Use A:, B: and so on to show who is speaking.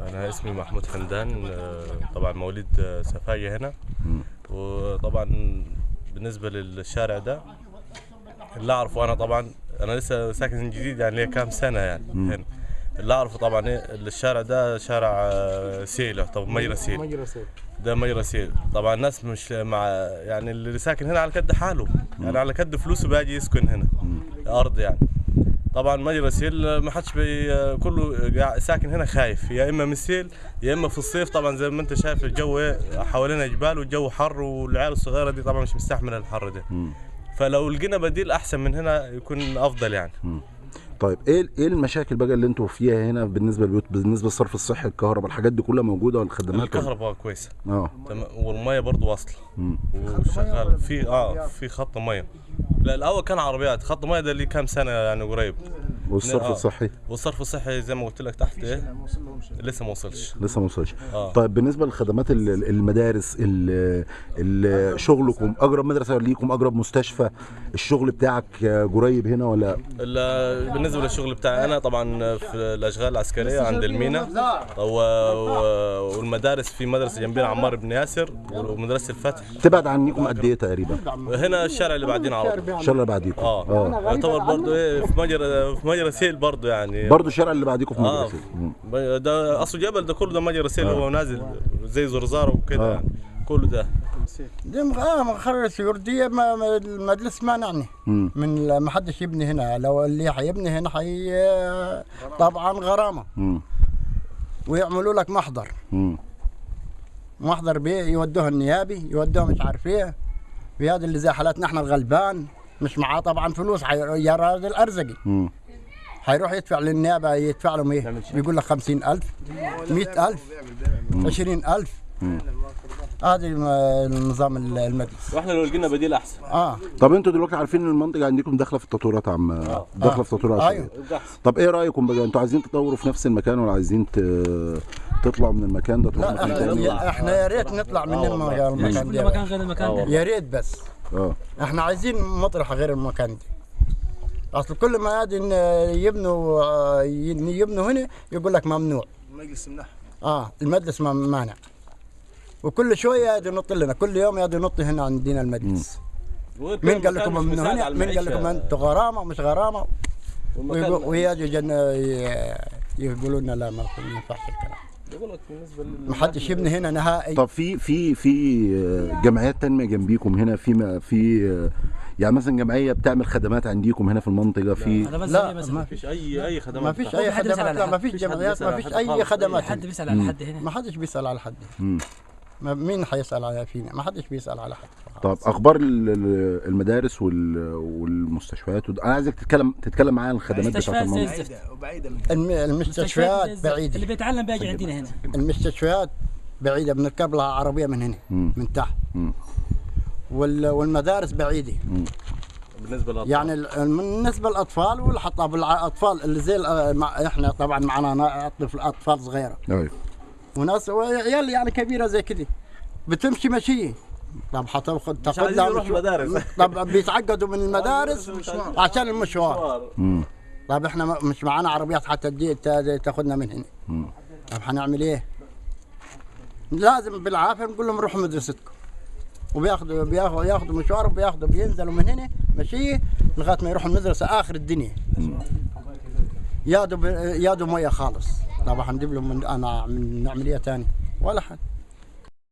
A: انا اسمي محمود حمدان، طبعا مواليد سفاجة هنا. وطبعا بالنسبة للشارع ده اللي اعرفه انا، طبعا انا لسه ساكن جديد يعني لي كام سنة يعني هنا. اللي اعرفه طبعا الشارع ده شارع سيله، طب مجرى سيل، ده مجرى سيل. طبعا الناس مش مع يعني اللي ساكن هنا على كد حاله، يعني على كد فلوسه بيجي يسكن هنا ارض يعني. طبعا مجرى سيل ما حدش كله ساكن هنا خايف، يا اما من السيل يا اما في الصيف. طبعا زي ما انت شايف الجو حوالينا جبال والجو حر، والعيال الصغيرة دي طبعا مش مستحمله الحر ده. فلو لقينا بديل احسن من هنا يكون افضل يعني.
B: طيب ايه المشاكل بقى اللي انتوا فيها هنا بالنسبة للبيوت، بالنسبة للصرف الصحي، الكهرباء، الحاجات دي كلها موجودة والخدمات؟
A: الكهرباء كويسة تمام، والمية برضه واصله وشغالة. في في خط مية. لا الاول كان عربيات، خط مية ده اللي كام سنة يعني قريب.
B: والصرف الصحي؟
A: والصرف الصحي زي ما قلت لك تحت ايه لسه ما وصلش.
B: لسه ما وصلش. طيب بالنسبة للخدمات، المدارس، شغلكم، اقرب مدرسه ليكم، اقرب مستشفى، الشغل بتاعك قريب هنا ولا؟
A: بالنسبة للشغل بتاعي انا طبعا في الاشغال العسكرية عند المينا، والمدارس في مدرسه جنبنا عمار بن ياسر ومدرسة الفتح.
B: تبعد عنكم قد ايه تقريبا؟
A: هنا الشارع اللي بعدين على طول.
B: الشارع اللي بعديكم.
A: يعتبر برضه ايه في مجرى سيل برضه يعني.
B: برضه الشارع اللي بعديكم في مجرى سيل.
A: ده اصل جبل ده كله ده مجرى سيل، هو نازل زي زرزاره وكده يعني كله ده.
C: دي مخرج يردية، ما المجلس مانعني من ما حدش يبني هنا. لو اللي حيبني هنا حي طبعا غرامة. ويعملوا لك محضر. محضر بيه يودوه النيابي، يودوه مش عارف ايه. في هذا اللي زي حالاتنا احنا الغلبان مش معاه طبعا فلوس، يا راجل ارزقي. حيروح يدفع للنيابه، يدفع لهم ايه؟ بيقول لك 50,000، 100,000، 20,000. هذا النظام المجلس.
A: واحنا لو لقينا بديل احسن.
B: طب انتوا دلوقتي عارفين ان المنطقة عندكم داخله في التطويرات عم داخله في تطويرات. ايوه. طب ايه رايكم بقى؟ انتوا عايزين تطوروا في نفس المكان ولا عايزين تطلعوا من المكان ده تروحوا مكان تاني؟
C: احنا يا ريت نطلع من المكان ده،
D: مكان غير المكان ده
C: يا ريت. بس احنا عايزين مطرح غير المكان ده. اصل كل ما يبنوا هنا يقول لك ممنوع.
E: المجلس منعها.
C: المجلس مانع. وكل شوية يجي ينط لنا، كل يوم يجي ينط هنا عندنا المجلس. مين قال لكم ممنوع هنا؟ مين قال لكم انتوا غرامة مش غرامة؟ ويجي يقولوا لنا لا ما ينفعش الكلام.
A: بقول لك بالنسبة
C: ما حدش يبني هنا نهائي.
B: طب في جمعيات تنمية جنبيكم هنا، في يعني مثلا جمعية بتعمل خدمات عندكم هنا في المنطقة؟ في
C: لا ما
A: فيش اي خدمات،
C: ما فيش اي خدمات، لا ما فيش جمعيات، ما فيش اي خدمات.
D: حد بيسال على حد هنا؟
C: ما حدش بيسال على حد. مين حيسال على فينا؟ ما حدش بيسال على حد.
B: طب اخبار المدارس والمستشفيات، انا عايزك تتكلم معايا عن الخدمات بتاعت المنطقة.
C: المستشفيات بعيدة،
D: اللي بيتعلم بيجي عندنا هنا.
C: المستشفيات بعيدة، بنركب لها عربية من هنا من تحت. والمدارس بعيدة.
A: بالنسبة للاطفال
C: يعني بالنسبة للاطفال والحطب، الاطفال اللي زي احنا طبعا معنا اطفال صغيرة.
B: ايوه.
C: وناس وعيال يعني كبيرة زي كده بتمشي مشيه. طب حتاخد لها
A: مدارس.
C: طب بيتعقدوا من المدارس عشان المشوار. طب احنا مش معانا عربيات حتى تجي تاخذنا من هنا. طب حنعمل ايه؟ لازم بالعافية نقول لهم روحوا مدرستكم. وبياخدوا ياخدوا مشوار، وبياخدوا بينزلوا من هنا مشيه لغاية ما يروحوا المدرسة اخر الدنيا. يادوا مية خالص. طب حنجيب لهم من انا من نعمل ايه ثاني؟ ولا حد.